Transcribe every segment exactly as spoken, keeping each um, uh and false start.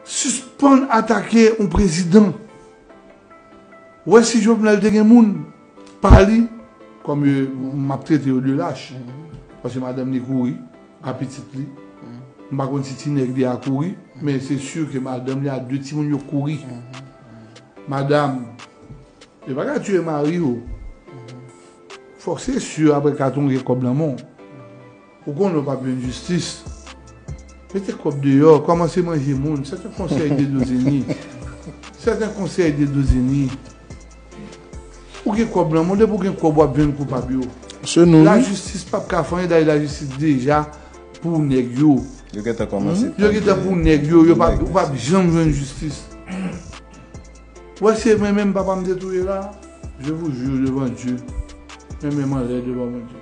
Sispann atake yon prezidan. Ou wè si Jovenel te gen moun pa li, kòm yo, m ap trete yo de lach. Paske madanm li kouri a pitit li. M pa konn si ti nèg li a kouri, men se si ke madanm li a de timoun yo kouri. Madanm, yo pa ka tiye mari yo. Fòk se si apre katon gen kòb nan men w. Ou konnen w p ap jwenn jistis. Mete kòb deyò, kòmanse manje moun. Sèten konsèy de Dozeni. Sèten konsèy de Dozeni. Ou gen kòb nan men w, depi w gen kòb, w ap jwenn koupab yo. Se nou, wi. Lajistis p ap ka fè anyen, dayè lajistis deja pou nèg yo. Yo gentan kòmanse. Yo gentan pou nèg yo, yo p ap, ou p ap janm jwenn jistis. Ou wè se mwen menm papa m te touye la, je vous jure devant Dieu, men men m anlè devan Bondye.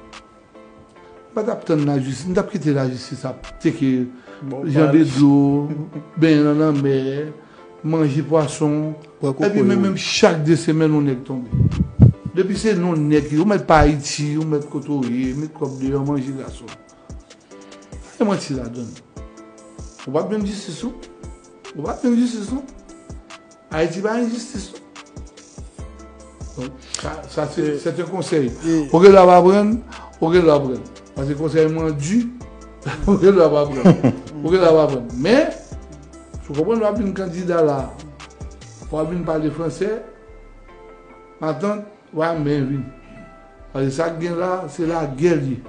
M pa t ap tann lajistis, m t ap kite lajistis ap teke janbe dlo, benyen nan lanmè, manje pwason. Epi men menm chak de semèn yon nèg tonbe. Depi se non nèg ki, ou mèt pa Ayiti, ou mèt kote w ye, met kòb deyò, manje gason. Pa gen manti ladan l. Ou p ap jwenn jistis ou. Ou p ap jwenn jistis ou. Ayiti pa enjistis non. Donk, sa, sa se, se te konsèy. Ou gen dwa pa pran l, ou gen dwa pran l. Paske konsèy mwen di, ou gen dwa pa pran l. Ou gen dwa pa pran l. Men, si w konprann w ap vin kandida la, w ap vin pale fransè, matant, w a men vin. Paske sa k gen la, se lagè l ye.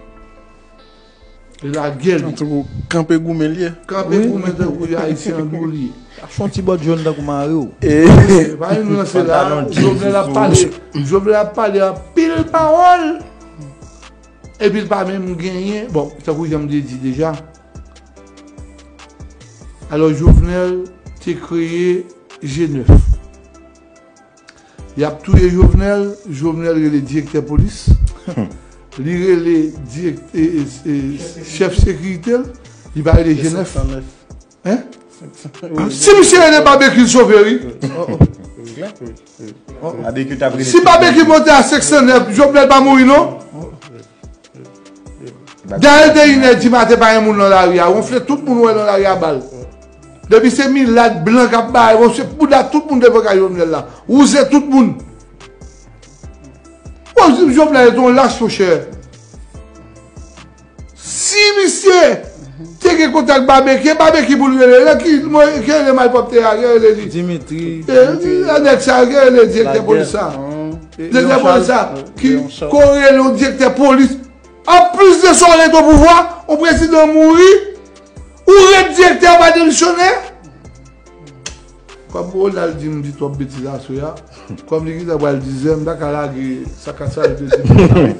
E lagè l. Antouka, kanpe goumen l ye. Kanpe goumen tankou Ayisyen an dou li ye. Fè yon ti bòt jòn tankou mari w. E pa vin ranse la, Jovenel ap pale, Jovenel ap pale anpil pawòl. Epi l pa menm genyen. Bon, tankou jan m te di deja. Alò, Jovenel te kreye G nèf. Y ap touye Jovenel, Jovenel rele direktè polis. Li rele dirèk-, e, e, e, chèf sekirite l, li pa rele G nèf. Hein? Si misye rele Babekyou, l sove, wi. Babekyou t ap rele. Si Babekyou monte a senk san nèf, Jovenel pa mouri, non? Dayè, de inè di maten, pa gen moun nan lari a. Wonfle tout moun ou wè nan lari a bal. Depi se milat, blan k ap bay, wonfle bouda tout moun devan kay Jovenel la. Wouze tout moun. Bon, Jovenel se yon lach, monchè. Si misye te gen kontak Babekyou, Babekyou pou l rele. Nan ki, ki rele malpwòpte a, ki rele li? Dimitri. E, nèg sa, ki rele direktè polis sa? Direktè polis sa, ki ko rele yon direktè polis. Anplis de sa, w ret o pouvwa, yon prezidan mouri, ou ret direktè, pa demisyone. Kòm Ronald di m di twòp betiz aswè a, kòm li gentan pral diz è, m ta ka lage sa ka sa yo te di m.